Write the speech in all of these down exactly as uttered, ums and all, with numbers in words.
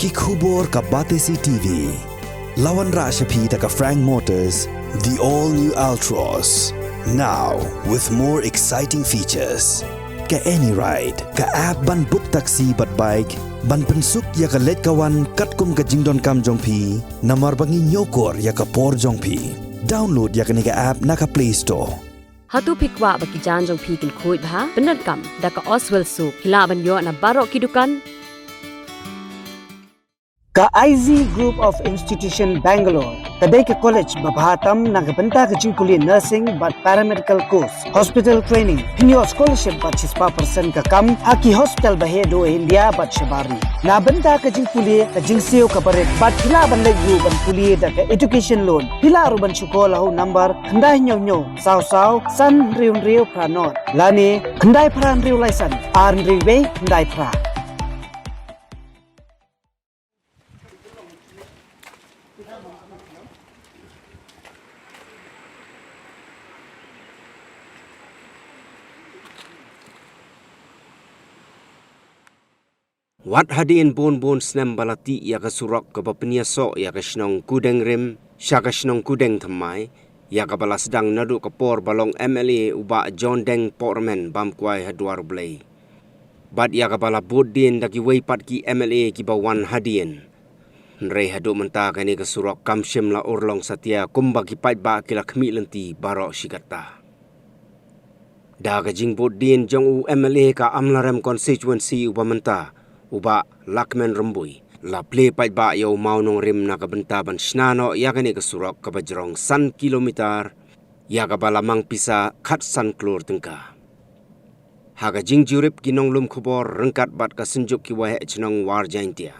Ki khubor ka Batesi T V. La wanrah sha phi da ka Frank Motors, the all new Altroz. Now with more exciting features. Ka AnyRide, ka app ban book taxi bad bike, ban pynsuk ïa ka leit ka wan katkum ka jingdonkam jong phi, namar ba ngi ñiewkor ïa ka por jong phi. Download ïa kane ka app na ka Play Store. Hato phi kwah ba ki jaiñ jong phi kin khuid bha? Pyndonkam da ka Oswell Soap. Phi lah ban ïoh na baroh ki dukan. Ka I Z Group of Institution Bangalore ka dei ka college ba bha tam na ka bynta ka jingpule nursing bad paramedical course, hospital training, phin ïoh scholarship bad shispah percent ka kam ha ki hospital ba heh duh India bad shabar ri. Na bynta ka jingpule, ka jingsiew kaba rit bad phi lah ban leit ruh ban pule da ka education loan. Phi lah ruh ban shu call ha u number khyndai hynñiew hynñiew saw saw san hynriew hynriew phra nod lane khyndai phra hynriew lai san ar hynriew wei khyndai phra. Wat hadien bun bun snem ba la tih ïa ka surok kaba pynïasoh ïa ka shnong Kudengrim sha ka shnong Kudengthymmai, ïa kaba la sdang naduh ka por ba long M L A u Bah John Deng Pohremen bam kwai ha Dwar U Blei, bad ïa kaba la bud dien da kiwei pat ki M L A kiba wan hadien. Hynrei haduh mynta kane ka surok kam shym la urlong satia kumba ki paidbah ki la khmih lynti baroh shi katta. Da ka jingbud dien jong u M L A ka Amlarem constituency uba mynta, u Bah Lahkmen Rymbui, la plie paidbah ïa u mawnongrim na ka bynta ban shna noh ïa kane ka surok kaba jrong san kilometer, ïa kaba la mang pisa khatsan klur tyngka. Ha ka jingjurip ki nonglum khubor ryngkat bad ka Synjuk ki Waheh Chnong War Jaintia,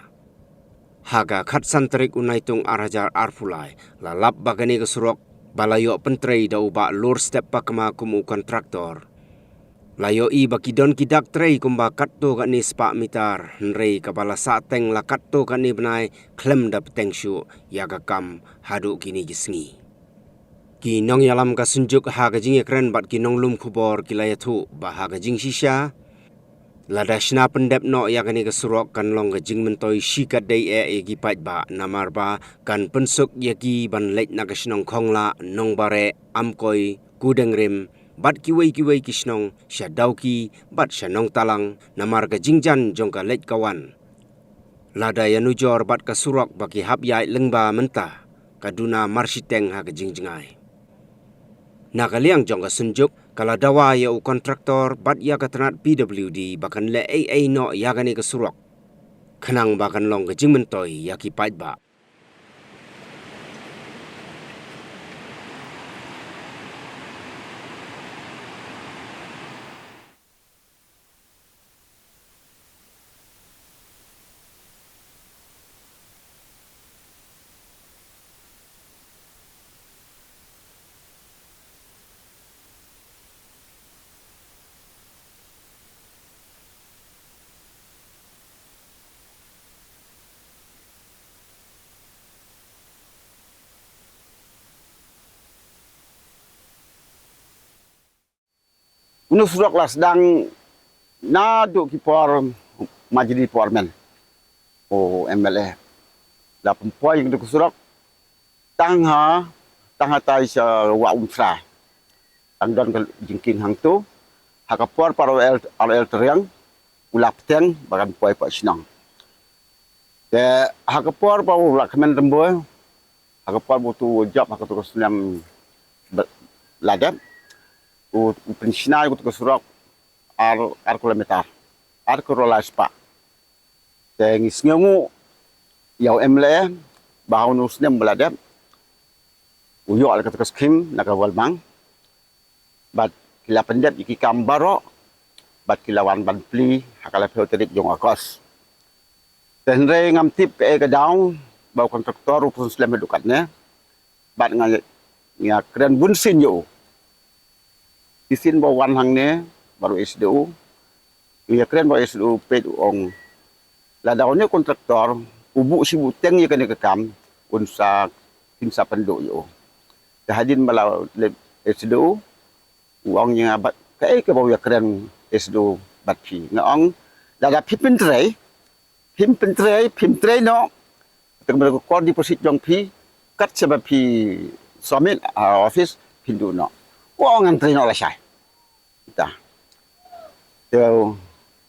ha ka khatsan tarik u Naitung ar hajar arphew lai, la lap ba kane ka surok ba la ïoh pyntrei da u Bah Lurstep Pakma kum u kontraktor, la ïohi ba ki don ki dak trei kumba katto katne spah mitar, hynrei kaba la sahteng la katto katne bnai khlem da bteng shuh ïa ka kam haduh kine ki sngi. Ki nongïalam ka Synjuk ha ka jingïakren bad ki nonglum khubor ki la ïathuh ba ha ka jingshisha, lada shna pyndep noh ïa kane ka surok kan long ka jingmyntoi shikatdei eh ïa ki paidbah, namar ba kan pynsuk ïa ki ban leit na ka shnong Khonglah, Nongbareh, Amkoi, Kudengrim bad kiwei kiwei ki shnong sha Dawki bad sha Nongtalang, namar ka jingjan jong ka leit ka wan. Lada ïanujor bad ka surok ba ki hap ïaid lyngba mynta, ka duna marshiteng ha ka jingjngai. Na ka liang jong ka Synjuk, ka la dawa ïa u kontraktor bad ïa ka tnat P W D ba kan leh ei ei noh ïa kane ka surok, khnang ba kan long ka jingmyntoi ïa ki paidbah. Une u surok la sdang naduh ki por Majdi Pormen, u M L A. La pynpoi ïa une u surok tang ha, tang hatai sha Wah Umsra. Tang don ka jingkieng hangto, ha ka por ba u R L, R L Tyrïang u la bteng ba kan poi pat shnong. Te ha ka por ba u Lahkmen Rymbui, ha ka por ba uto u jop ha kato ka snem ba la dep, u, u pynshna ïa kato ka surok ar, ar kilometer, ar klur lai spah. Te ngi sngewnguh ïa u M L A ba ha une u snem ba la dep u ïoh ïa kata ka skhim na ka World Bank. Bad ki la pyndep ïa ki kam baroh, bad ki la wan ban plie ha ka laiphew tarik jong u August. Te hynrei ngam tip kaei ka daw ba u kontraktor u pynslem haduh katne. Bad nga, nga kren bunsien ïa u. Shisien ba u wan hangne bad u S D O, u ïakren bad u S D O, peit u ong, lada une u kontraktor u buh shi buteng ïa kane ka kam, un sa, kin sa pynduh ïa u. Te hadien ba la leit S D O, u ong ïa nga, bad kaei kaba u ïakren S D O bad phi? Nga ong, lada phi pyntrei, Phim pyntrei, phim trei noh. Te kumba ka kor deposit jong phi, kat shaba phi submit ha office, phin duh noh. Wa ngan trei noh lashai. Ta. Te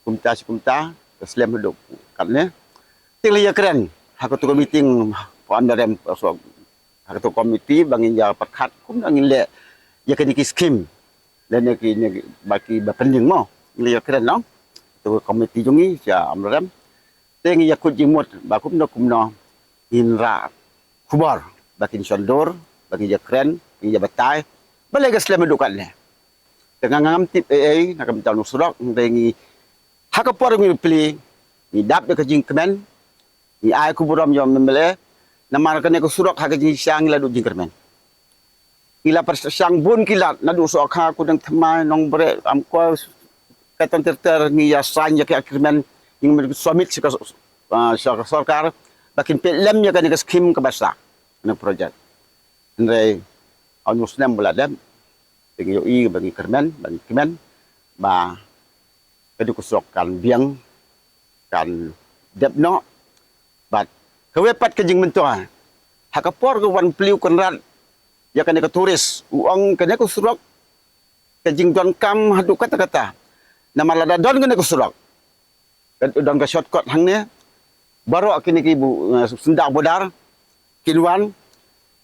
kumta shi kumta, ka slem haduh katne. Te ngi la ïakren ha kato ka meeting, pynrem, ha kato ka komiti ba ngin ïa pyrkhat kumno ngin leh ïa kine ki skim. Lane ki, ne ki, ba ki ba pending mo. Ngi la ïakren noh. Kato ka komiti jong ngi sha Amlarem. Te ngi ïakut jingmut ba kumno kumno ngin rah khubor ba kin shon dur, ba ngin ïakren, ngin ïa batai. Balei ka slem haduh katne. Te nga ngam tip ei ei na ka bynta u surok, hynrei ngi ha ka por ngi plie, ngi dap da ka jingkmen, ngi ai ka burom ïa u M L A, namar kane ka surok ha ka jingshisha ngi la duh jingkyrmen. Ngi la pyrshang bun ki lad, naduh Sohkha, Kudang Thymmai, Nongbreh, Amkoi, Katon Ter Ter, ngi ïa sign ïa ki agreement, ngi submit sha ka, ah, sha ka sorkar, ba kin pynlem ïa kane ka skim kaba sah, kane ka project. Hynrei, ha une u snem ba la dep, te ngi ïohi ba ngi kyrmen, ba ngi kmen, ba ka dei ka surok kan biang, kan dep noh. Bad kawei pat ka jingmyntoi. Ha ka por ka wan plie u Conrad ïa kane ka tourist, u ong kane ka surok, ka jingdonkam haduh katta katta. Namar lada don kane ka surok, ka don ka shortcut hangne, baroh kine ki bu, eh, syndah border kin wan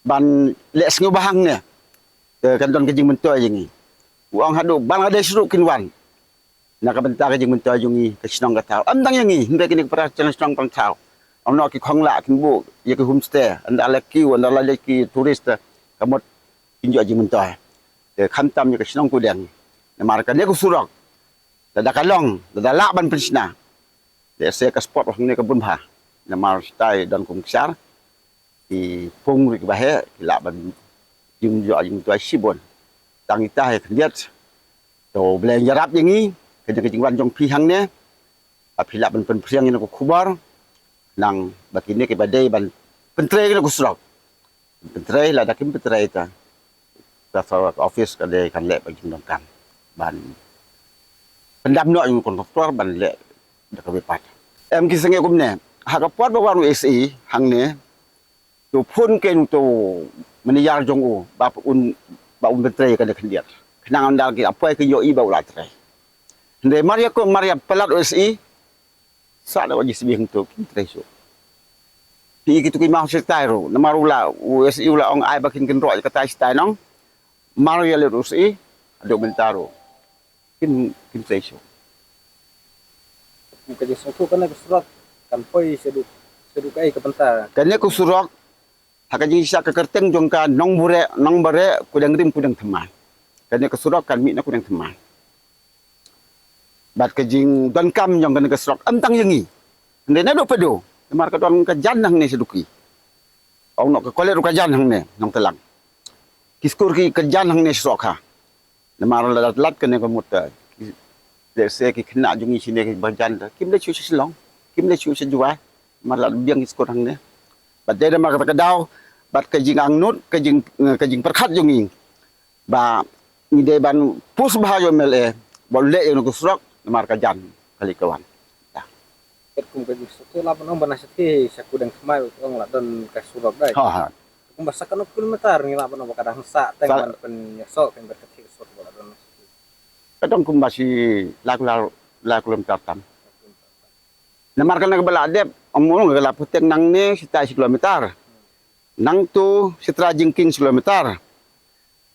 ban leh sngewbha hangne. Te kan don ka jingmyntoi ïa ngi. U ong haduh Bangladesh ruh kin wan. Na ka bynta ka jingmyntoi jong ngi, ka shnong ka thaw. Ym tang ïa ngi, hynrei kine ki para shnong shnong tang thaw. Ym noh ki khonglah kin buh ïa ki homestay, ynda la kiew, ynda la leit ki tourist, ka mut kin ïoh jingmyntoi. Te khamtam ïa ka shnong Kudang. Namar kane ka surok, lada ka long, lada lah ban pynshna, lehse ka spot hangne ka bun bha. Namar shatai don kum ksar, ki pung ruh kiba heh, ki lah ban jingïoh jingmyntoi shibun. Tang ita hi khyndiat. To Blei un ïarap ïa ngi, ka jing, ka jingwan jong phi hangne, ba phi lah ban pynphriang ïa kane ka khubor, khnang ba kine kiba dei ban pyntrei ïa kane ka surok. Pyntrei, lada kim pyntrei ta, ka sa ka office ka dei kan leh ba jingdonkam ban pyndam noh ïa u kontraktor ban leh da kawei pat. Em, ki sangeh kumne, ha ka por ba wan u S E hangne, to phone kein uto u manager jong u ba un, ba un pyntrei kane khyndiat. Khnang ynda ki ap poi ki ïohi ba u la trei. Hynrei mar ïa ko, mar ïa palat u S E, sah da u G C B hangto, kim trei shuh. Phi i kito ki maw shatai ruh, namar u la, u S E u la ong ai ba kin kynroh ïa katai shatai nong. Mar ïa leit u S E, haduh mynta ruh kim, kim trei shuh. Ka jingsngewthuh, kane ka surok kan poi shaduh, shaduh kaei ka bynta? Kane ka surok, ha ka jingshisha ka kyrteng jong ka Nongbreh, Nongbreh, Kudang Rim, Kudang Thymmai. Kane ka surok kan mih na Kudang Thymmai. Bad ka jingdonkam jong kane ka surok ym tang ïa ngi, hynrei naduh Pado, namar ka don ka jan hangne shaduh ki. Ong noh ka college ruh ka jan hangne Nongtlang. Ki skul ki ka jan hangne sha Sohkha. Namar lada lat kane ka mut, eh, ki, lehse ki khynnah jong ngi shane kiba jan, kim leit shuh sha Shillong, kim leit shuh sha Jowai. Namar la biang ki skul hangne. Bad dei namar kata ka daw, bad ka jingangnud, ka jing, eh, ka jingpyrkhat jong ngi, ba ngi dei ban push bha ïa u M L A ba u leh ïa kane ka surok, namar ka jan kali ka wan. Katkum ka jingsngewthuh, lah ban ong ba na shathie sha Kudang Thymmai, ong la don ka surok dei. Ha, ha. Kumba sa katno kilometer ngi lah ban ong ba ka dang sah teng ban pynïasoh kein bad ka thie ka sur ba la don na shathie? Ka dang kumba shi lai kilo, lai kilometer tam. Namar kane kaba la dep, ong mo, ka la puteng nangne shatai shi kilometer. Nangto sha Tra Jingkieng shi kilometer.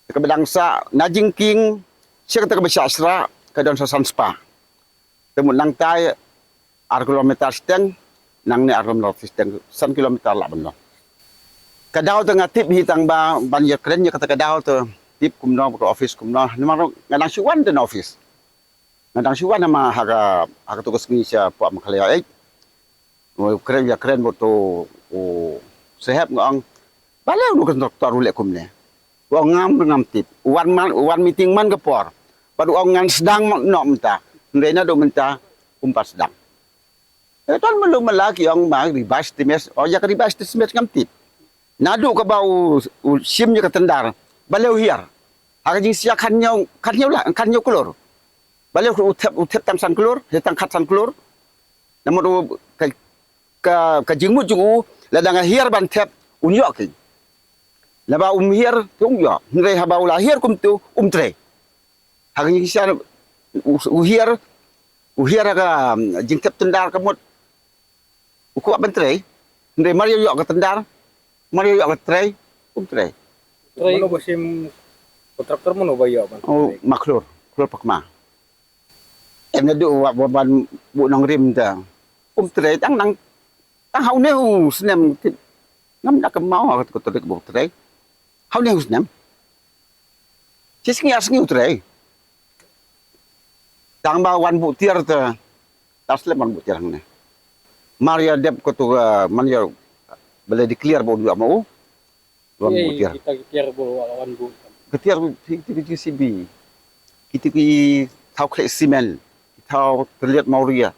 Kaba dang sah na Jingkieng sha kata kaba shah shrah ka don sa san spah. Te mut nangtai ar kilometer shiteng, nangne ar kilometer shiteng, san kilometer lah ban long. Ka daw te nga tip hi tang ba ban ïakren ïa kata ka daw te, tip kumno ba ka office kumno, namar nga dang shu wan te na office. Nga dang shu wan ha ma ha ka, ha kato ka sngi sha pok Meghalaya Aid. U kren, ïakren bad uto u sahep, nga ong, balei uno u kontraktor u leh kumne? U ong ngam, ngam tip. U wan man, u wan meeting man ka por. Bad u ong ngan sdang noh mynta. Hynrei naduh mynta um pat sdang. Eh, don malu mala ki ong ma revised estimate. Oh, ïa ka revised estimate ngam tip. Naduh kaba u, u shim ïa ka tender, balei u hiar? Ha ka jingshisha khathynñiew, khathynñiew lak, khathynñiew klur. Balei u thep, u thep tang san klur, he tang khatsan klur. Namar u ka, ka, ka jingmut jong u, lada nga hiar ban thep, un ïoh ki. Lada um hiar, te um ïoh. Hynrei haba u la hiar kumtu, um trei. Ha ka jingshisha, u, u hiar, u hiar ha ka, um, jingthep tyndar ka mut. U kwah ban trei. Hynrei mar ïoh ïoh ka tyndar, mar ïoh ïoh ka trei, um trei. Trei. Mano ba shim kontraktor, mano ba ïoh ban trei? Oh, ma Khlur, Khlur Pakma. Em naduh wat, wat ban buh nongrim te. Um trei tang nang, tang ha une u snem tip. Ngam da kynmaw ha kata ka tarik ba u trei. Ha une u snem. Shi sngi ar sngi u trei. Tang ba wan buh tiar te. Tar slem wan buh tiar hangne. Mar ïa dep katu, eh, man ïa ba la declare ba un ïoh ma u. Wan buh tiar. Kita ki tiar ba wan buh. Ki tiar ki, ki, ki J C B. Kita ki thaw khleh simen. Ki thaw tylliat mawria.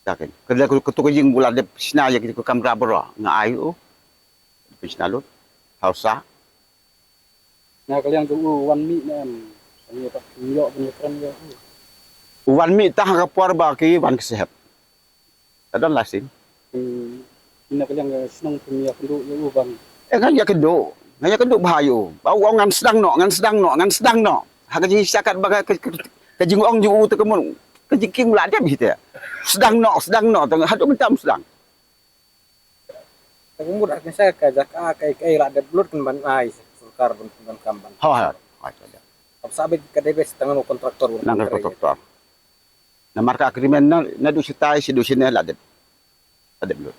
Ka ken. Ka la katu ka ïing ba la dep shna ïa ki ka kamra baroh. Nga ai u. Dep shna lut. Thaw sah. Na ka liang jong u wan mih ne em. Sngewbha ïoh ban ïa kren ïa u. U wan mih tang ha ka por ba ki wan ki sahep. Ka don lashing. Hmm. Na ka liang ka shnong pynïakynduh ïa u ban. Eh, nga ïakynduh. Nga ïakynduh bha ïa u. Ba u ong ngan sdang noh, ngan sdang noh, ngan sdang noh. Ha ka jingshisha katba ka, ka, ka, ka jingong jong u te ka mut. Ka jingkieng la dep hi te. Sdang noh, sdang noh. Te haduh mynta um sdang. Te ka mut ha ka jingshisha ka jaka ka, ka la dep lut kan ban ai sorkar ban, ban kam ban. Hooid, hooid, hooid. Kam sa bit ka dei best tang u kontraktor ban. Nang ka kontraktor. Namar ka agreement na, naduh shatai, shaduh shane la dep. La dep lut.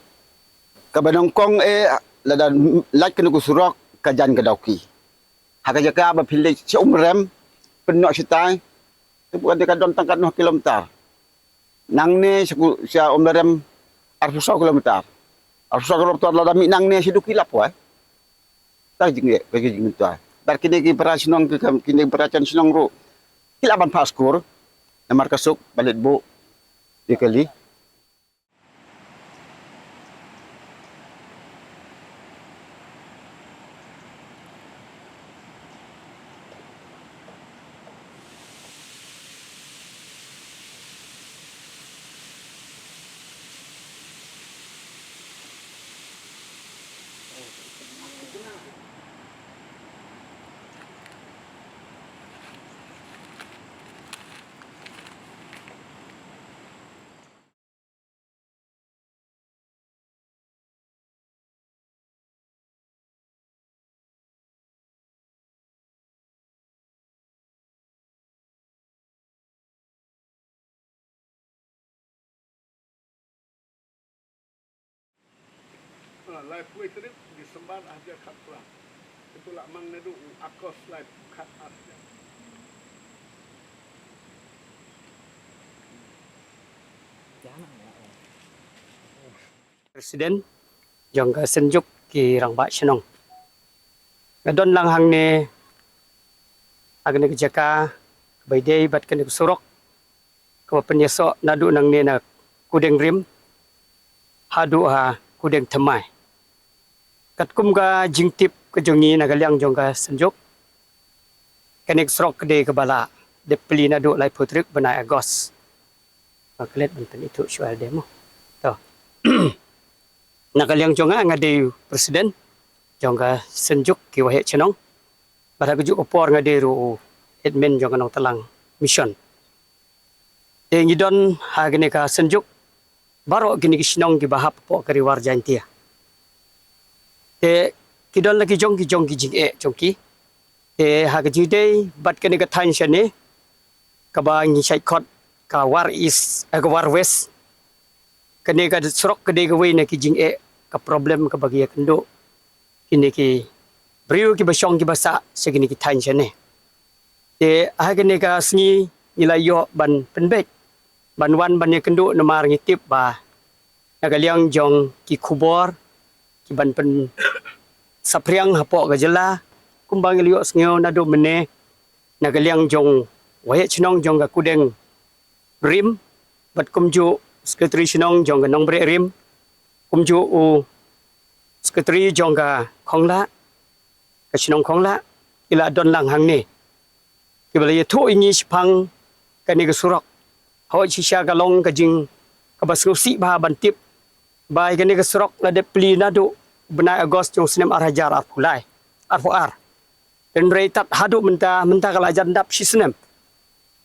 Kaba nyngkong eh, lada lait kane ka surok, ka jaiñ ka Dawki. Ha ka jaka ba phi leit sha Umrem, pynnoh shatai, te bukan ka don tang katno kilometer. Nangne sha ku, sha Umrem, arphew saw kilometer. Arphew saw kilometer lada mih nangne sha Dawki la poi. Ta jingeh, ka jingmyntoi. Bad kine ki para shnong ki kam, kine ki para jan shnong ruh. Ki lah ban phah skur. Namar ka suk, ba leit buh. Ïa kali. Ah, laiphew trip December ar hajar khatphra. Itu lah mang naduh August laiphew khat ar hajar. President jong ka Synjuk ki Rangbah Shnong. Nga don lang hangne ha kane ka jaka kaba ïadei bad kane ka surok kaba pynïasoh naduh nangne na Kudeng Rim haduh ha Kudeng Thymmai. Katkum ka jingtip ka jong ngi na ka liang jong ka Synjuk, kane ka surok ka dei kaba la dep plie naduh laiphew tarik bnai August. Nga klet ban pynithuh shuwa de mo. To. Na ka liang jong nga, nga dei u president jong ka Synjuk ki Waheh Chnong. Bad ha kajuh ka por nga dei ruh u admin jong ka Nongtlang Mission. Te ngi don ha kane ka Synjuk baroh kine ki shnong kiba hap hapoh ka Ri War Jaintia. Te ki don la ki jong ki jong ki jingeh jong ki. Te ha ka jingdei bad kane ka thaiñ shane kaba ngi shait khot ka War East, eh, ka War West. Kane ka surok ka dei kawei na ki jingeh, ka problem kaba ki ïakynduh kine ki briew kiba shong kiba sah sha kine ki thaiñ shane. Te ha kane ka sngi ngi la ïoh ban pynbeit ban wan ban ïakynduh namar ngi tip ba na ka liang jong ki khubor ki ban pynsaphriang hapoh ka jylla, kumba ngi la ïohsngew naduh mynne na ka liang jong Waheh Chnong jong ka Kudeng Rim bad kumjuh Secretary Chnong jong ka Nongbreh Rim, kumjuh u Secretary jong ka Khonglah, ka Chnong Khonglah, ki la don lang hangne kiba la ïathuh ïa ngi shaphang kane ka surok. Hooid, shisha ka long ka jing kaba sngewsih bha ban tip ba ïa kane ka surok la dep plie naduh u bnai August jong u snem ar hajar arphew lai, arphew ar. Hynrei tad haduh mynta, mynta ka la jan dap shi snem.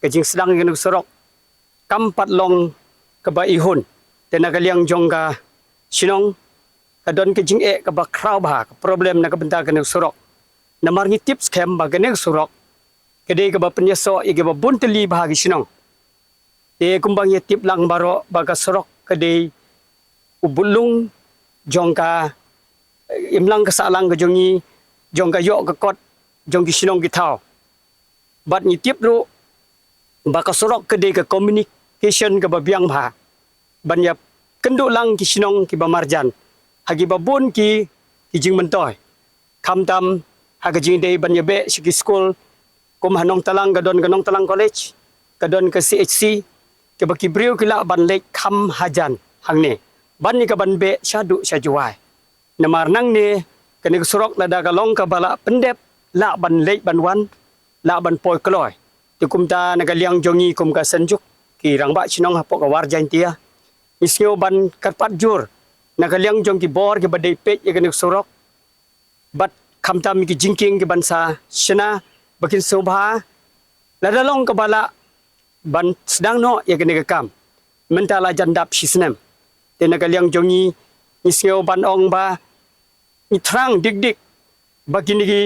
Ka jingsdang ïa kane ka surok kam pat long kaba ihun. Te na ka liang jong ka shnong ka don ka jingeh kaba khraw bha, ka problem na ka bynta kane ka surok. Namar ngi tip skhem ba kane ka surok ka dei kaba pynïasoh ïa kiba bun tylli bha ki shnong. Te kumba ngi tip lang baroh ba ka surok ka dei u butlung jong ka, eh, imlang ka sahlang ka jong ngi, jong ka ïoh ka kot jong ki shnong ki thaw. Bad ngi tip ruh ba ka surok ka dei ka communication kaba biang bha ban ïa kynduh lang ki shnong kiba marjan ha kiba bun ki, ki jingmyntoi. Khamtam ha ka jingdei ban ïa beh sha ki skul, kum ha Nongtalang ka don ka Nongtalang College, ka don ka C H C, kaba ki briew ki lah ban leit kham hajan hangne ban ïa ka ban beh shaduh sha Jowai. Namar nangne kane ka surok lada ka long kaba lah pyndep, lah ban leit ban wan, lah ban poi kloi. Te kumta na ka liang jong ngi kum ka Synjuk ki rangbah shnong hapoh ka War Jaintia, ngi sngew ban kyrpad jur na ka liang jong ki bor kiba dei peit ïa kane ka surok, bad khamtam ïa ki jingkieng ki ban sa shna ba kin sngewbha lada long kaba lah ban sdang noh ïa kane ka kam. Mynta la jan dap shi snem. Te na ka liang jong ngi, ngi sngew ban ong ba ngi thrang dik dik ba kine ki,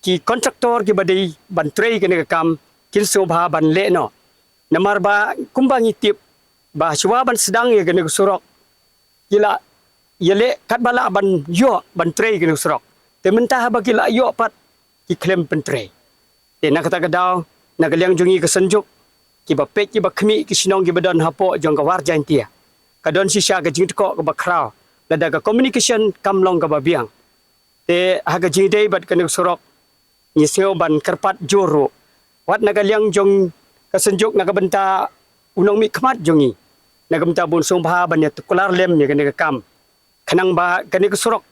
ki kontraktor kiba dei ban trei kane ka kam kin sngewbha ban leh noh. Namar ba kumba ngi tip ba shuwa ban sdang ïa kane ka surok ki la ïaleh katba lah ban ïoh ban trei kane ka surok. Te mynta haba ki la ïoh pat ki khlem pyntrei. Te na kata ka daw, na ka liang jong ngi ka Synjuk, kiba peit kiba khmih ki shnong kiba don hapoh jong ka War Jaintia, ka don shisha ka jingtkoh kaba khraw lada ka communication kam long kaba biang. Te ha ka jingdei bad kane ka surok ngi sngew ban kyrpad jur ruh. Wat na ka liang jong ka Synjuk na ka bynta u nongmihkhmat jong ngi, na ka bynta bun sngewbha ban ïa tuklar lem ïa kane ka kam, khnang ba kane ka surok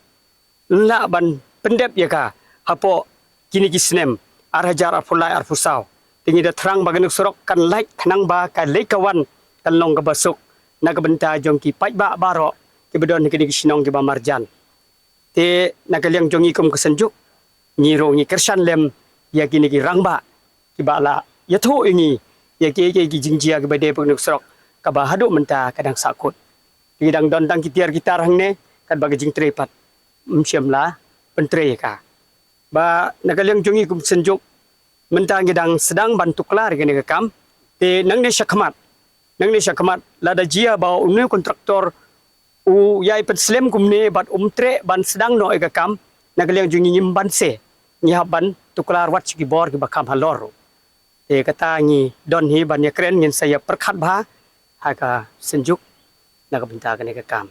lah ban pyndep ïa ka hapoh kine ki snem ar hajar arphew lai arphew saw. Te ngi da thrang ba kane ka surok kan lait khnang ba ka leit ka wan kan long kaba suk na ka bynta jong ki paidbah baroh kiba don ha kine ki shnong kiba marjan. Te na ka liang jong ngi kum ka Synjuk, ngi ruh ngi kyrshan lem ïa kine ki rangbah kiba la ïathuh ïa ngi ïa ki, ki, ki jingjia kiba dei bad kane ka surok kaba haduh mynta ka dang sahkut. Ki dang don tang ki tiar ki tar hangne, katba ka jingtrei pat ym shym la pyntrei ïa ka. Ba na ka liang jong ngi kum Synjuk, mynta ngi dang sdang ban tuklar ïa kane ka kam. Te nangne shakhmat, nangne shakhmat lada jia ba une u kontraktor u ïai pynslem kumne bad um treh ban sdang noh ïa ka kam, na ka liang jong ngi ngim banse, ngi hap ban tuklar wat sha ki bor kiba kham halor ruh. Te kata ngi don hi ban ïakren, ngin sa ïa pyrkhat bha ha ka Synjuk na ka bynta kane ka kam.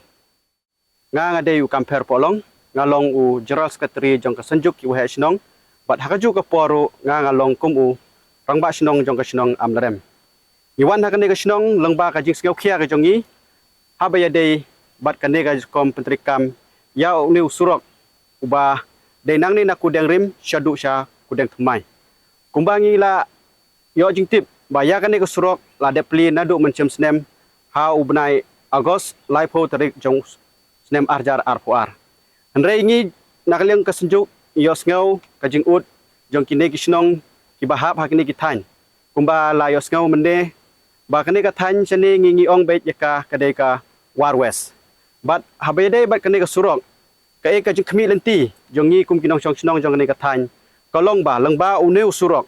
Nga, nga dei u Kampher Pohlong, nga long u General Secretary jong ka Synjuk ki Waheh Shnong, bad ha kajuh ka por ruh nga, nga long kum u Rangbah Shnong jong ka shnong Amlarem. Ngi wan ha kane ka shnong lyngba ka jingsngewkhia ka jong ngi haba ïadei bad kane ka jingkhom pyntreikam ïa une u surok uba dei nangne na Kudengrim shaduh sha Kudengthymmai. Kumba ngi la ïoh jingtip ba ïa kane ka surok la dep plie naduh mynshem snem ha u bnai August laiphew tarik jong snem ar hajar arphew ar. Hynrei ngi na ka liang ka Synjuk ngi ïohsngew ka jingud jong kine ki shnong kiba hap ha kine ki thaiñ. Kumba la ïohsngew mynne ba kane ka thaiñ shane ngi, ngi ong beit ïa ka ka dei ka War West. Bad haba ïadei bad kane ka surok, kaei ka jingkhmih lynti jong ngi kum ki nongshong shnong jong kane ka thaiñ ka long ba lyngba une u surok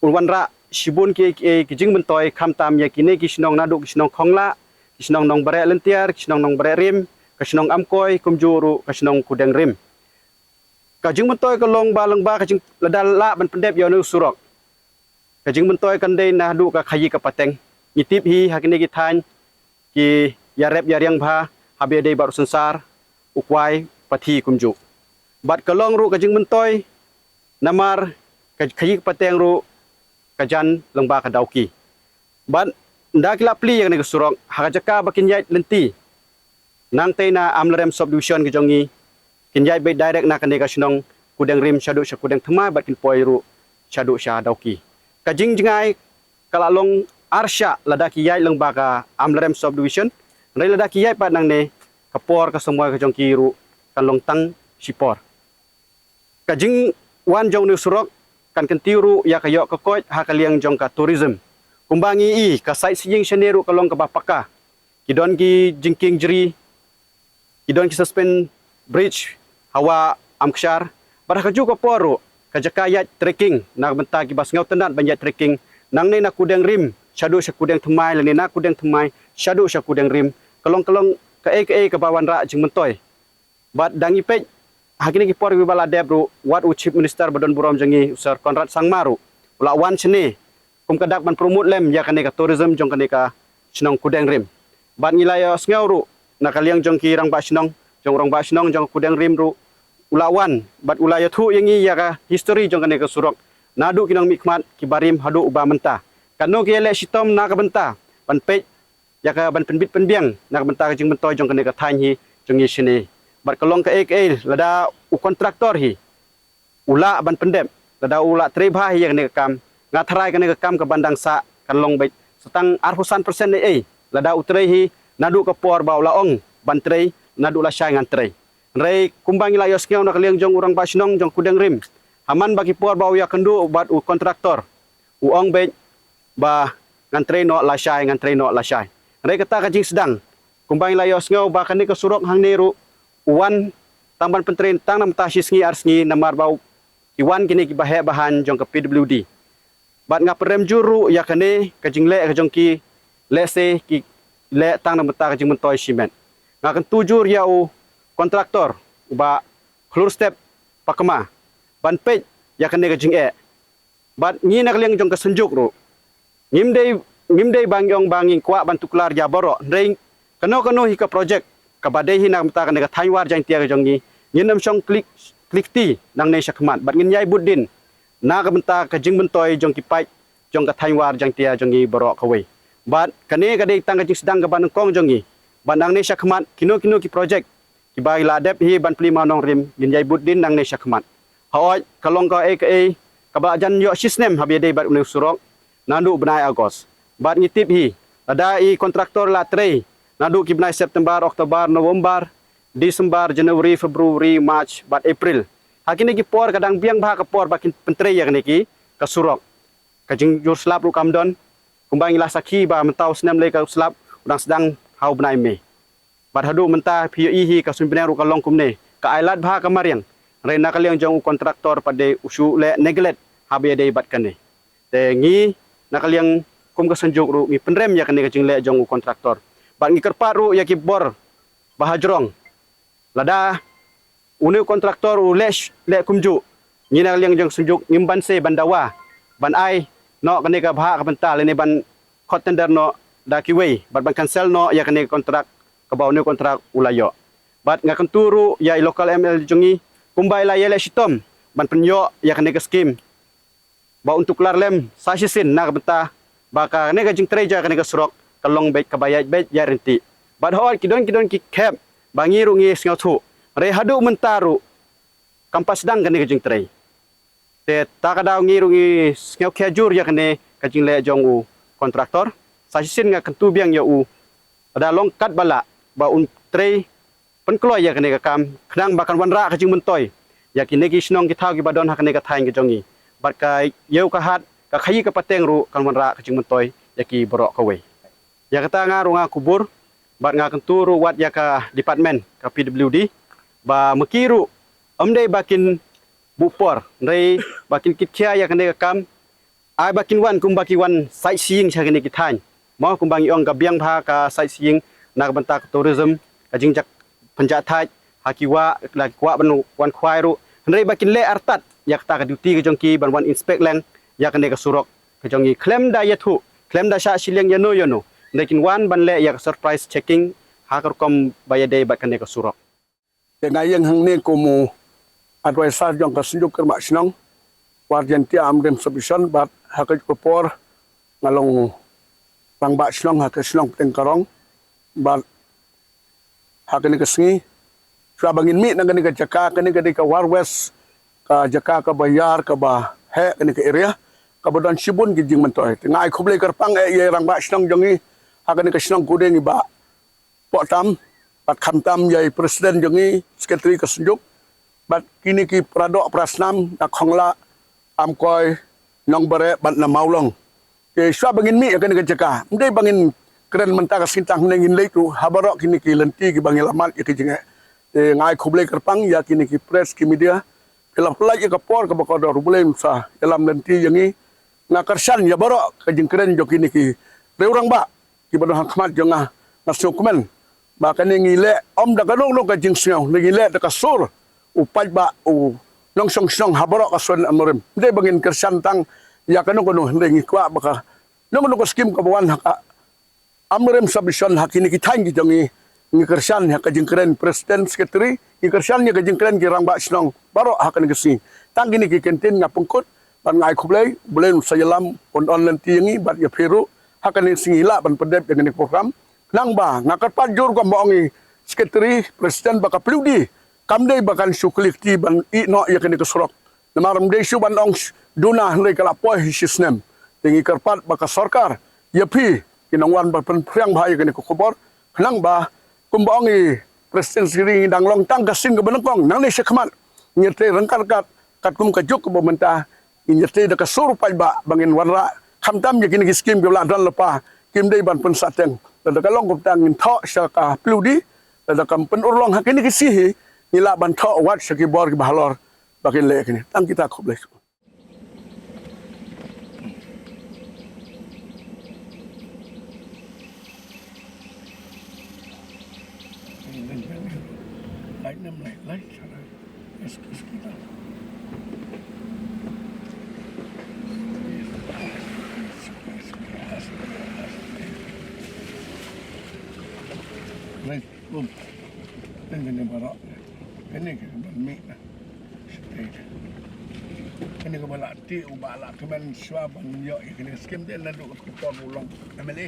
un wanrah shibun kiei kiei ki jingmyntoi, khamtam ïa kine ki shnong naduh ki shnong Khonglah, ki shnong Nongbareh Lyntiar, ki shnong Nongbareh Rim, ka shnong Amkoi, kumjuh ruh ka shnong Kudengrim. Ka jingmyntoi ka long ba lyngba ka jing, lada lah ban pyndep ïa une u surok, ka jingmyntoi kan dei naduh ka khaïi ka pateng. Ngi tip hi ha kine ki thaiñ ki ïarep ïariang bha haba ïadei bad u synsar, u kwai, pathi kumjuh. Bad ka long ruh ka jingmyntoi namar ka khaïi ka pateng ruh ka jan lyngba ka Dawki. Bad ynda ki la plie ïa kane ka surok, ha ka jaka ba kin ïaid lynti nangtei na Amlarem Subdivision ka jong ngi, kin ïaid beit direct na kane ka shnong Kudengrim shaduh sha Kudengthymmai bad kin poi ruh shaduh sha Dawki. Ka jingjngai ka la long arshah lada ki ïaid lyngba ka Amlarem Subdivision, Hynrei lada ki ïaid pat nangne, ka por ka samoi ka jong ki ruh kan long tang shipor. Ka jingwan jong une u surok kan kyntiew ruh ïa ka ïoh ka koit ha ka liang jong ka tourism. Kumba ngi i, ka sightseeing shane ruh ka long kaba paka. Ki don ki jingkieng jri, ki don ki suspension bridge hawa Amkshar. Bad ha kajuh ka por ruh, ka jaka ïaid trekking, na ka bynta kiba sngewtynnat ban ïaid trekking, nangne na Kudeng Rim shaduh sha Kudeng Thymmai, lane na Kudeng Thymmai shaduh sha Kudeng Rim, ka long, ka long kaei kaei kaba wanrah jingmyntoi. Bad da ngi peit ha kine ki por kiba la dep ruh, wat u Chief Minister ba don burom jong ngi, u Sir Conrad Sangma ruh u la wan shane kum ka dak ban promote lem ïa kane ka tourism jong kane ka shnong Kudeng Rim. Bad ngi la ïohsngew ruh na ka liang jong ki rangbah shnong, jong rangbah shnong jong Kudeng Rim ruh u la wan bad u la ïathuh ïa ngi ïa ka history jong kane ka surok, naduh ki nongmihkhmat kiba rim haduh uba mynta. Katno ki ïaleh shitom na ka bynta ban peit ïa ka ban pynbit pynbiang na ka bynta ka jingmyntoi jong kane ka thaiñ hi jong ngi shane. Bad ka long kaei kaei lada u kontraktor hi u lah ban pyndep, lada u lah trei bha hi ïa kane ka kam, nga tharai kane ka kam ka ban dang sah kan long beit sa tang arphew san percent ei ei. Lada u trei hi naduh ka por ba u la ong ban trei, naduh lashai ngan trei. Hynrei kumba ngi la ïohsngew na ka liang jong u rangbah shnong jong Kudeng Rim, ha man ba ki por ba u ïakynduh bad u kontraktor, u ong beit ba ngan trei noh lashai, ngan trei noh lashai. Hynrei kata ka jingsdang, kumba ngi la ïohsngew ba kane ka surok hangne ruh u wan tang ban pyntrei tang na ka bynta shi sngi ar sngi namar ba u, ki wan kine kiba heh ba haiñ jong ka P W D. Bad nga pynrem jur ruh ïa kane ka jingleh ka jong ki, lehse ki leh tang na ka bynta ka jingmyntoi shimet. Nga kyntu jur ïa u kontraktor, u Bah Khlurstep Pakma, ban peit ïa kane ka jingeh. Bad ngi na ka liang jong ka Synjuk ruh, ngim dei, ngim dei ba ngi ong ba ngi kwah ban tuklar ïa baroh, hynrei kano kano hi ka project kaba dei hi na ka bynta kane ka thaiñ War Jaiñtia ka jong ngi, ngin ym shong klik, klik ti nangne shakhmat, bad ngin ïai bud dien na ka bynta ka jingmyntoi jong ki paid jong ka thaiñ War Jaiñtia jong ngi baroh kawei. Bad kane ka dei tang ka jingsdang kaba nyngkong jong ngi, bad nangne shakhmat kino kino ki project kiba la dep hi ban plie mawnongrim, ngin ïai bud dien nangne shakhmat. Hooid, ka long kaei kaei kaba jan ïoh shisnem haba ïadei bad une u surok naduh bnai August. Bad ngi tip hi, lada i kontraktor la trei naduh ki bnai September, October, November, December, January, February, March bad April, ha kine ki por ka dang biang bha ka por ba kin pyntrei ïa kine ki, ka surok. Ka jingjur slap ruh kam don, kumba ngi la sakhi ba mynta u snem lei ka slap u dang sdang ha u bnai May. Bad haduh mynta phi ïohi hi ka suiñ bneng ruh ka long kumne, ka ailad bha ka mariang. Hynrei na ka liang jong u kontraktor pat de u shu leh neglect haba ïadei bad kane. Te ngi na ka liang kum ka Synjuk ruh ngi pynrem ïa kane ka jingleh jong u kontraktor. Bad ngi kyrpad ruh ïa ki bor ba hajrong, lada une u kontraktor u leh, leh kumjuh, ngi na ka liang jong Synjuk ngim banse ban dawa ban ai noh kane ka bhah ka bynta lane ban khot tender noh da kiwei bad ban cancel noh ïa kane ka kontrak kaba une u kontrak u la ïoh. Bad nga kyntu ruh ïa i local M L A jong ngi, kumba i la ïaleh shitom ban pynïoh ïa kane ka skim, ba un tuklar lem sa shisien na ka bynta ba kane ka jingtrei jong kane ka surok ka long beit kaba ïaid beit ïaid ryntih. Bad hooid ki don, ki don ki khep ba ngi ruh ngi sngewthuh, hynrei haduh mynta ruh kam pat sdang kane ka jingtrei. Te ta ka daw ngi ruh ngi sngewkhia jur ïa kane ka jingleh jong u kontraktor. Sa shisien nga kyntu biang ïa u, lada long katba lah ba un trei pynkloi ïa kane ka kam khnang ba kan wanrah ka jingmyntoi ïa kine ki shnong ki thaw kiba don ha kane ka thaiñ ka jong ngi. Bad ka ïew ka hat, ka khaïi ka pateng ruh kan wanrah ka jingmyntoi ïa ki baroh kawei. Ïa kata nga ruh nga kubur bad nga kyntu ruh wat ïa ka department ka P W D ba ma ki ruh ym dei ba kin buh por, hynrei ba kin kitkhia ïa kane ka kam, ai ba kin wan kumba ki wan sightseeing sha kine ki thaiñ. Mo, kumba ngi ong ka biang bha ka sightseeing na ka bynta ka tourism, ka jingjak pynjah thait ha ki wah, la ki kwah ban wan khwai ruh. Hynrei ba kin leh artat ïa kata ka duty ka jong ki ban wan inspect leng ïa kane ka surok ka jong ngi, khlem da ïathuh, khlem da shah shiliang ïano ïano. Hynrei kin wan ban leh ïa ka surprise checking ha ka rukom ba ïadei bad kane ka surok. Te nga ïeng hangne kum u advisor jong ka Synjuk Kyrpad Shnong War Jaiñtia Amrym Sub-Division, bad ha kajuh ka por nga long rangbah shnong ha ka shnong Pdeng Karong. Bad ha kane ka sngi, shuwa ba ngin mih na kane ka jaka, kane ka dei ka War West, ka jaka kaba ïar kaba heh kane ka area, kaba don shibun ki jingmyntoi. Te nga ai khublei kyrpang eh ïa i rangbah shnong jong ngi ha kane ka shnong Kudeng, i Bah Pohtam, bad khamtam ïa i president jong ngi, secretary ka Synjuk, bad kine ki para doh para snam na Khonglah, Amkoi, Nongbare bad na Mawlong. Te shuwa ba ngin mih ïa kane ka jaka, ym dei ba ngin kren mynta ka sngi tang, hynrei ngin leit ruh ha baroh kine ki lynti kiba ngi la mad ïa ki jingeh. Te nga ai khublei kyrpang ïa kine ki press ki media, phi la pynlait ïa ka por kaba kordor. U Blei un sa ïalam lynti ïa ngi. Nga kyrshan ïa baroh ka jingkren jong kine ki riew rangbah kiba don ha khmat jong nga, nga sngewkmen ba kane ngi leh ym da kano kano ka jingsngew, ngi leh da ka sur u paidbah, u nongshong shnong ha baroh ka shnong Amlarem. Ym dei ba ngin kyrshan tang ïa kano kano, hynrei ngi kwah ba kano kano ka skim kaba wan ha ka Amlarem subdivision, ha kine ki thaiñ ki jong ngi, ngi kyrshan ïa ka jingkren president, secretary, ngi kyrshan ïa ka jingkren ki rangbah shnong baroh ha kane ka sngi. Tang kine ki kyntien nga pynkut bad nga ai khublei. U Blei un sa ïalam, un don lynti ïa ngi bad ïa phi ruh. Ha kane ka sngi lah ban pyndep ïa kane ka program. Khnang ba nga kyrpad jur kumba ong i secretary, president, ba ka plie u die kam dei ba kan shu klik ti ban ïeh noh ïa kane ka surok. Namar ym dei shu ban ong sh-, duna, hynrei ka la poi hi shisnem. Te ngi kyrpad ba ka sorkar ïa phi ki nongwan ba pynphriang bha ïa kane ka khubor, khnang ba kumba ong i president, secretary, ngi dang long tang ka sien kaba nyngkong, nangne shakhmat ngin ïatrei ryngkat ryngkat katkum ka juk kaba mynta. Ngin ïatrei da ka sur u paidbah ba ngin wanrah, khamtam ïa kine ki skim kiba la don lypa, kim dei ban pynsahteng. Lada ka long kumta ngin thoh sha ka plie u die, lada kam pynurlong ha kine ki sngi hi, ngi lah ban thoh wat sha ki bor kiba halor ba kin leh kine. Tang kita, khublei. Right. Um. Kane kane baroh. Kane kane ban mih na. Kane kaba la tih u ba la kmen shuwa ban ïoh ïa kane ka skim te naduh ka por u long M L A.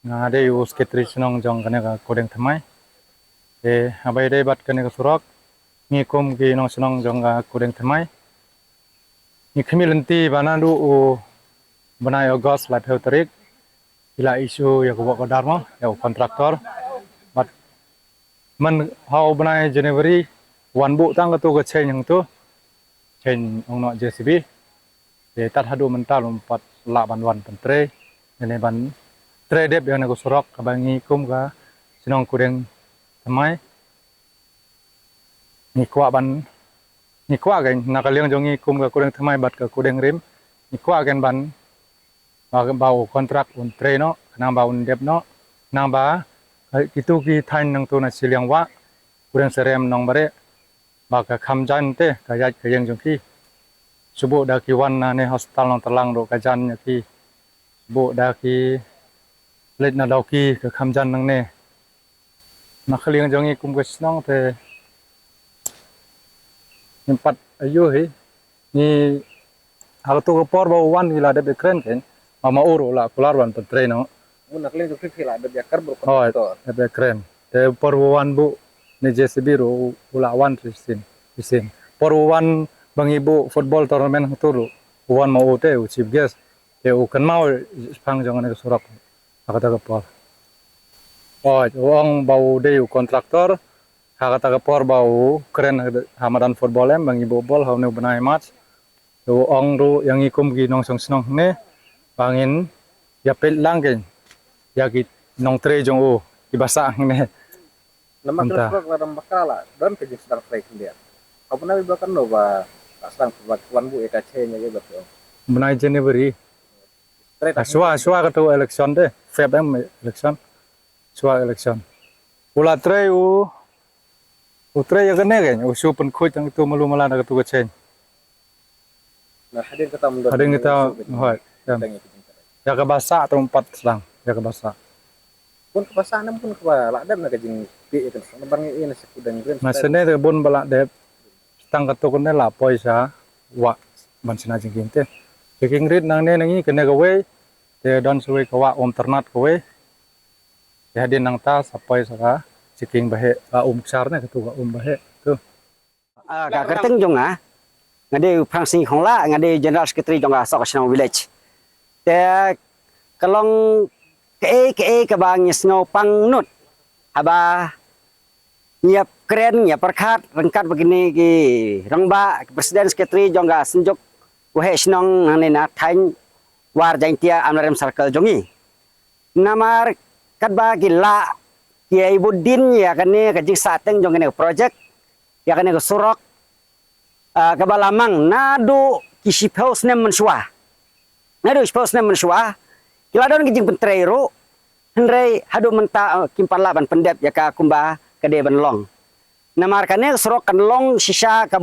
Nga dei u secretary shnong jong kane ka Kudeng Thymmai. Te haba ïadei bad kane ka surok, ngi kum ki nongshnong jong ka Kudeng Thymmai, ngi khmih lynti ba naduh u bnai August laiphew tarik, ki la issue ïa ka work order mo ïa u contractor. Bad man ha u bnai January wan buh tang katu ka chain hangtu, chain ong noh J C B. Te tad haduh mynta lum pat lah ban wan pyntrei, ne ban trei dep ïa kane ka surok kaba ngi kum ka shnong Kudeng Thymmai. Ngi kwah ban, ngi kwah kein na ka liang jong ngi kum ka Kudeng Thymmai bad ka Kudeng Rim, ngi kwah kein ban ba, ba u contract un trei noh, khnang ba un dep noh, khnang ba, eh, kitu ki thaiñ nangtu na shiliang wah, Kudeng Serem, Nongbare, ba ka kham jan te ka ïaid ka ïeng jong ki. Shu buh da ki wan na ne hospital Nongtlang ruh ka jan ïa ki. Shu buh da ki leit na Dawki ka kham jan nangne. Na ka liang jong ngi kum ka shnong te ngim pat aiu hi. Ngi ha katu ka por ba u wan ngi la dep ïakren kein. Ma ma u ruh u la kular wan pyntrei noh. Ngi na ka liang jong phi phi la dep ïakren bad u, hooid, contractor. Dep ïakren. Te por ba u wan buh ne J C B ruh u la wan shisien, shisien. Por ba u wan ba ngi buh football tournament hangtu ruh u wan ma u te u chief guest. Te u kynmaw shaphang jong kane ka surok ha kata ka por. Hooid, u ong ba u dei u contractor ha kata ka por ba u kren ha madan football em, ba ngi buh bol ha une u bnai March. Te u ong ruh ïa ngi kum ki nongshong shnong hangne ba ngin ïa peit lang kein ïa ki nongtrei jong u kiba sah hangne. Namar kane ka surok la dang bakla, la don ka jingsdang trei khyndiat. Ka bnai ba kano ba la sdang ba wan buh ïa ka chain ïa ba ki ong? Bnai January. Trei, ah, shuwa, shuwa katu election te, Feb em election. Shuwa election u la trei u u trei ïa kane kein u shu pynkhuid tang tu malu mala na katu ka chein. Hadien kata, hadien kata, hoi, ïa kaba sah tang pat slang ïa kaba sah. Bun kaba sah nam bun kaba lah dep na ka jingpih ïa ka song ban ngi ïa na sa kudang rim. Na sene te bun ba lah dep. Tang katu kane la poi sa wah ban sina jingkin te. Jingkin rit nangne nangi kane kawei. Te don sawei ka wah um ternat kawei. Te hadien nangta sa poi sa ka jingkin bahe ka um ksar ne katu ka um bahe tu. Ka kyrteng jong nga nga dei u Phrang Sing Khongla, nga dei General Secretary jong ka Sokoshnong Village. Te ka long kaei kaei kaba ngi sngew pang nud haba ngi ïa kren ngi ïa pyrkhat ryngkat ba kine ki rangbah ki President Secretary jong ka Synjuk Waheh Shnong nangne na thaiñ War Jaintia Amlarem Circle jong ngi. Namar katba ki lah ki ïa ibud din ïa kane ka jingsahteng jong kane ka project ïa kane ka surok kaba la mang naduh ki shiphew snem mynshuwa. Naduh shiphew snem mynshuwa ki la don ki jingpyntrei ruh, hynrei haduh mynta kim pat lah ban pyndep ïa ka kumba ka dei ban long. Namar kane ka surok kan long shisha ka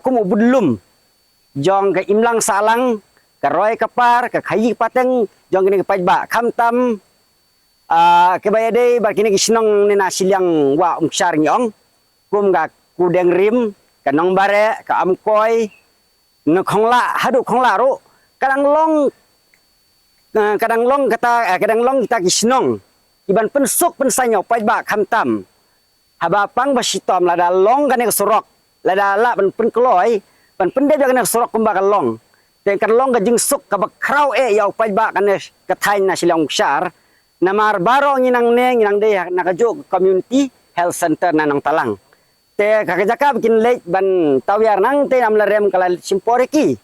kum u budlum jong ka imlang sahlang, ka roi ka par, ka khaïi ka pateng jong kine ki paidbah, khamtam kiba ïadei bad kine ki shnong ne na shiliang wah Umkshar ngi ong, kum ka Kudeng Rim, ka Nongbare, ka Amkoi, na Khongla, haduh Khongla ruh ka dang long, ka dang long kata, ka dang long kita ki shnong kiban pynsuk pynsaiñ ïa u paidbah, khamtam haba pang ba shitom lada long kane ka surok, lada lah ban pynkloi ban pyndep ïa kane ka surok kumba ka long, te kan long ka jingsuk kaba khraw eh ïa u paidbah kane ka thaiñ na shiliang Umkshar. Namar baroh ngi nangne ngi nang dei na kajuh ka Community Health Centre na Nongtalang. Te ka jaka ba kin leit ban tawiar nangtei na Amlarem ka la shim por ïa ki.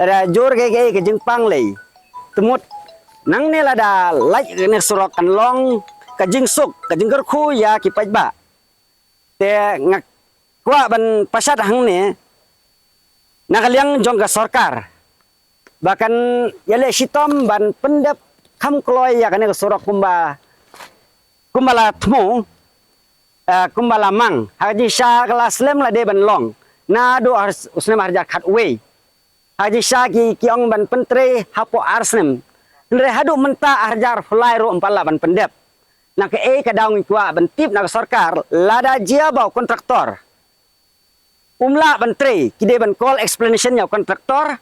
Lada jur kaei kaei ka jingpang lei, te mut nangne lada lait kane ka surok kan long ka jingsuk ka jingkyrkhu ïa ki paidbah. Te nga kwah ban pashat hangne na ka liang jong ka sorkar ba kan ïaleh shitom ban pyndep kham kloi ïa kane ka surok kumba, kumba la thmu, kumba la mang ha ka jingshisha ka la slem la dei ban long naduh u snem arhajar khatwei. Ha ka jingshisha ki, ki ong ban pyntrei hapoh ar snem, hynrei haduh mynta arhajar lai ruh ym pat lah ban pyndep. Na kaei ka daw ngi kwah ban tip na ka sorkar, lada jia ba u kontraktor um lah ban trei, ki dei ban call explanation ïa u kontraktor.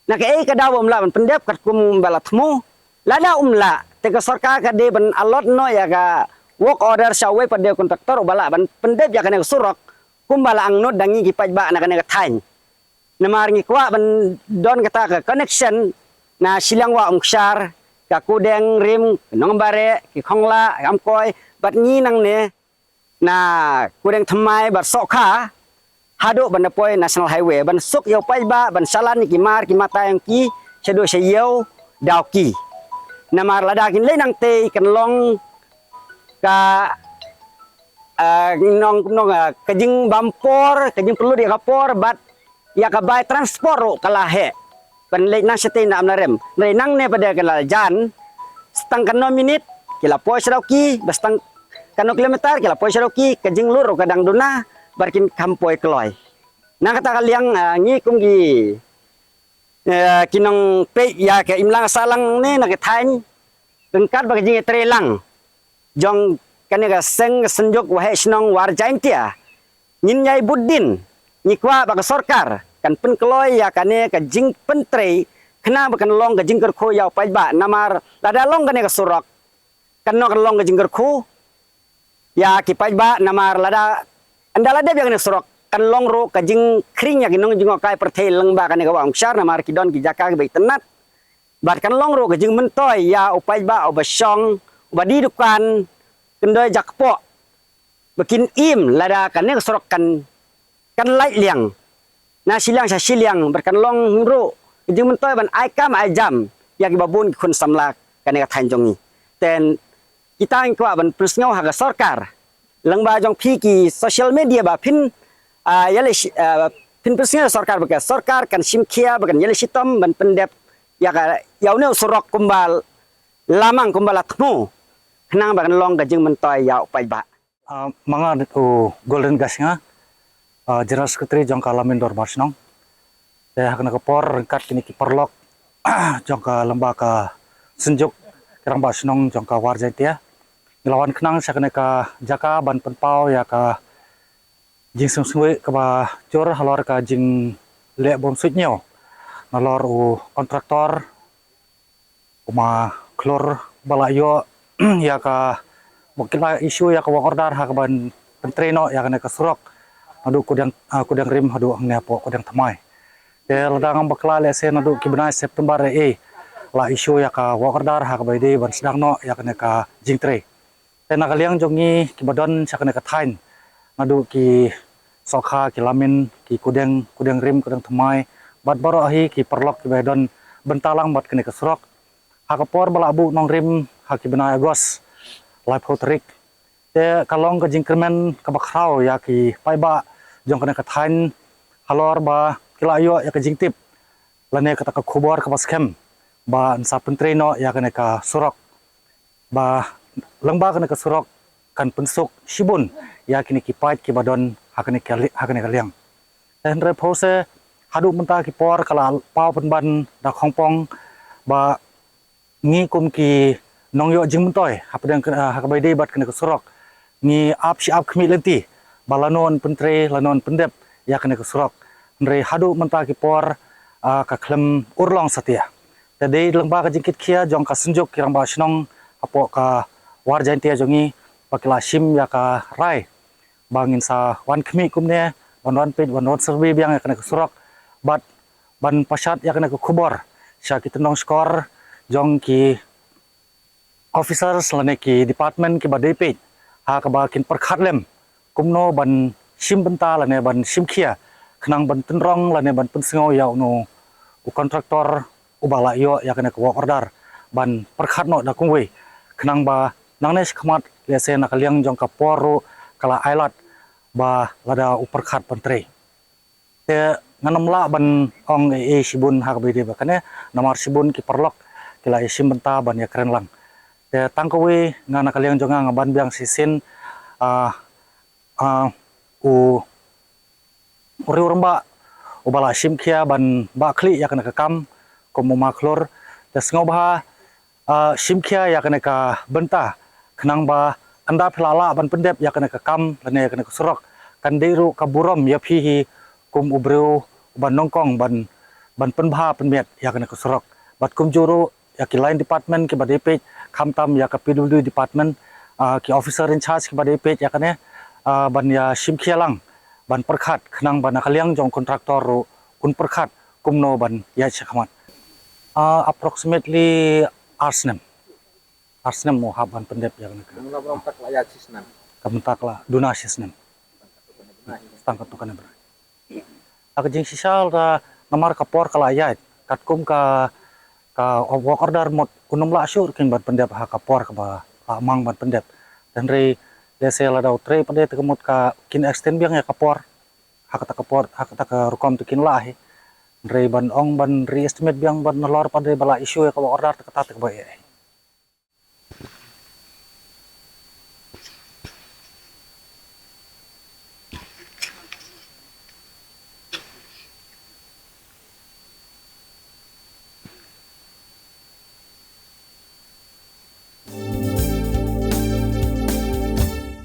Na kaei ka daw ba um lah ban pyndep katkum ba la thmu? Lada um lah, te ka sorkar ka dei ban allot noh ïa ka work order sha uwei pat de u kontraktor uba lah ban pyndep ïa kane ka surok kumba la angnud da ngi ki paidbah na kane ka thaiñ. Namar ngi kwah ban don kata ka connection na shiliang wah Umkshar, ka Kudeng Rim, Nongbare, ki Khongla, Amkoi bad ngi nangne na Kudeng Thymmai bad Sohkha haduh ban da poi National Highway ban suk ïa u paidbah, ban shalan ïa ki mar ki mata jong ki shaduh sha ïew Dawki. Namar lada kin leit nangtei kan long ka, nong, nong, ka jingbam por, ka jingpynlut ïa ka por bad ïa ka bai transport ruh ka la heh ban leit na shatei na Amlarem. Hynrei nangne pat de ka la jan, sa tang kano minit ki la poi sha Dawki, ba sa tang kano kilometer ki la poi sha Dawki, ka jinglut ruh ka dang duna bad kin kham poi kloi. Na kata ka liang ngi kum ki, ki nongpeit ïa ka imlang sahlang ne na ka thaiñ, ryngkat bad ka jingïatreilang jong kane ka seng ka Synjuk Waheh Shnong War Jaintia, ngin ïai bud din, ngi kwah ba ka sorkar kan pynkloi ïa kane ka jingpyntrei khnang ba kan long ka jingkyrkhu ïa u paidbah. Namar lada long kane ka surok kan long, kan long ka jingkyrkhu ïa ki paidbah. Namar lada ynda la dep ïa kane ka surok kan long ruh ka jingkhring ïa ki nongjngohkai pyrthei lyngba kane ka wah Umkshar, namar ki don ki jaka kiba itynnat. Bad kan long ruh ka jingmyntoi ïa u paidbah uba shong, uba die dukan, kyndoi jakpoh, ba kin im lada kane ka surok kan, kan lait liang na shiliang sha shiliang. Bad kan long ruh ka jingmyntoi ban ai kam ai jam ïa kiba bun ki khun samla kane ka thaiñ jong ngi. Te kita ngi kwah ban pynsngew ha ka sorkar lyngba jong phi ki social media ba phin, ïaleh, phin pynsngew sorkar ba ka sorkar kan shim khia ba kan ïaleh shitom ban pyndep ïa ka, ïa une u surok kumba la mang, kumba la thmu. khnang ba kan long ka jingmyntoi ïa u paidbah. Ah, ma nga u Golden Gashnga, ah, General Secretary jong ka Lamin Dorbar Shnong. Te ha kane ka por ryngkat kine ki paralok jong ka lyngba ka Synjuk ki Rangbah Shnong jong ka War Jaintia, ngi la wan khnang sha kane ka jaka ban pynpaw ïa ka jingsngewsih kaba jur halor ka jingleh bym suidñiew nalor u kontraktor u Ma Khlur ba la ïoh ïa ka, ba ki la issue ïa ka work order ha kaban pyntrei noh ïa kane ka surok naduh Kudeng, ah, Kudeng Rim haduh hangne hapoh Kudeng Thymmai. Te lada ngam bakla lehse naduh ki bnai September eh la issue ïa ka work order ha kaba ïadei ban sdang noh ïa kane ka jingtrei. Te na ka liang jong ngi kiba don sha kane ka thaiñ, naduh ki Sokha, ki Lamin, ki Kudeng, Kudeng Rim, Kudeng Thymmai, bad baroh hi ki paralok kiba don bynta lang bad kane ka surok, ha ka por ba la buh nongrim ha ki bnai August laiphew tarik, te ka long ka jingkyrmen kaba khraw ïa ki paidbah jong kane ka thaiñ halor ba ki la ïoh ïa ka jingtip lane kata ka khubor kaba skhem ba yn sa pyntrei noh ïa kane ka surok, ba lyngba kane ka surok kan pynsuk shibun ïa kine ki paid kiba don ha kane ka li-, ha kane ka liang. Te hynrei phew se haduh mynta ki por ka la paw pynban da khongpong ba ngi kum ki nongïoh jingmyntoi hapdeng ka, ha kaba ïadei bad kane ka surok, ngi ap shi ap khmih lynti ba lano yn pyntrei, lano yn pyndep ïa kane ka surok. Hynrei haduh mynta ki por, ah, ka khlem urlong satia. Te dei lyngba ka jingkitkhia jong ka Synjuk ki Rangbah Shnong hapoh ka War Jaintia jong ngi ba ki la shim ïa ka rai ba ngin sa wan khmih kumne, ban wan peit, ban wan survey biang ïa kane ka surok, bad ban pashat ïa kane ka khubor sha ki tyndong shkor jong ki officers lane ki department kiba dei peit ha kaba kin pyrkhat lem kumno ban shim bynta lane ban shim khia khnang ban tynrong lane ban pynsngew ïa uno u kontraktor uba la ïoh ïa kane ka work order, ban pyrkhat noh da kumwei khnang ba nangne shakhmat lehse na ka liang jong ka por ruh ka la ailad ba lada u pyrkhat ban trei. Te ngan ym lah ban ong ei ei shibun ha kaba ïadei bad kane, namar shibun ki paralok ki la ïashim bynta ban ïakren lang. Te tang kawei nga na ka liang jong nga nga ban biang shisien, ah, ah, u, u riew rangbah uba la shim khia ban bah khlieh ïa kane ka kam kum u Ma Khlur. Te sngewbha, ah, shim khia ïa kane ka bynta khnang ba ynda phi la lah ban pyndep ïa kane ka kam lane ïa kane ka surok, kan dei ruh ka burom ïa phi hi kum u briew uba nyngkong ban, ban pynbha pynmiat ïa kane ka surok. Bad kumjuh ruh ïa ki line department kiba dei peit, khamtam ïa ka P W D department, ah, ki officer in charge kiba dei peit ïa kane, ah, ban ïashim khia lang ban pyrkhat khnang ba na ka liang jong kontraktor ruh un pyrkhat kumno ban ïaid shakhmat. Ah, approximately ar snem. Ar snem mo hap ban pyndep ïa kane ka. Ka mynta ka la duna shi snem. Tang katto katne bnai. Ha ka jingshisha lada namar ka por ka la ïaid, katkum ka, ka work order mut un ym lah shuh ruh kin ban pyndep ha ka por kaba la mang ban pyndep. Hynrei lehse lada u trei pat de te ka mut ka kin extend biang ïa ka por, ha kata ka por, ha kata ka rukom te kin lah hi. Hynrei ban ong ban re-estimate biang ban nalor pat de ba la issue ïa ka work order te kata te kaba eh.